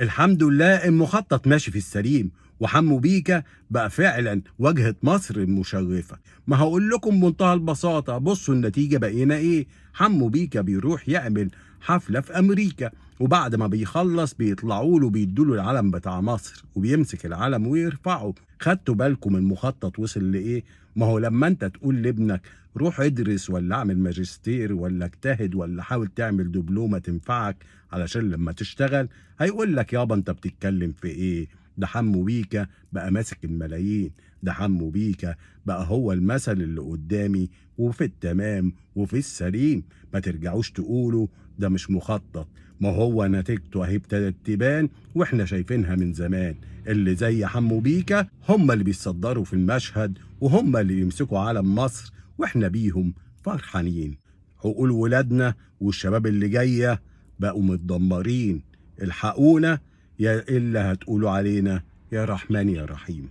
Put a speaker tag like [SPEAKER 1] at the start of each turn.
[SPEAKER 1] الحمد لله المخطط ماشي في السليم، وحمو بيكا بقى فعلا واجهة مصر المشرفة. ما هقول لكم بمنتهى البساطة، بصوا النتيجة بقينا ايه. حمو بيكا بيروح يعمل حفلة في امريكا، وبعد ما بيخلص بيطلعوا له بيدوا له العلم بتاع مصر، وبيمسك العلم ويرفعه. خدتوا بالكم المخطط وصل لايه؟ ما هو لما انت تقول لابنك روح ادرس ولا اعمل ماجستير ولا اجتهد ولا حاول تعمل دبلومة تنفعك علشان لما تشتغل، هيقول لك يابا انت بتتكلم في ايه؟ ده حمو بيكا بقى ماسك الملايين، ده حمو بيكا بقى هو المثل اللي قدامي وفي التمام وفي السليم. ما ترجعوش تقولوا ده مش مخطط، ما هو نتيجته اهي ابتدت تبان واحنا شايفينها من زمان. اللي زي حمو بيكا هم اللي بيتصدروا في المشهد وهم اللي بيمسكوا علم مصر، واحنا بيهم فرحانين. عقول ولادنا والشباب اللي جاية بقوا متدمرين، الحقونا يا إلا هتقولوا علينا يا رحمن يا رحيم.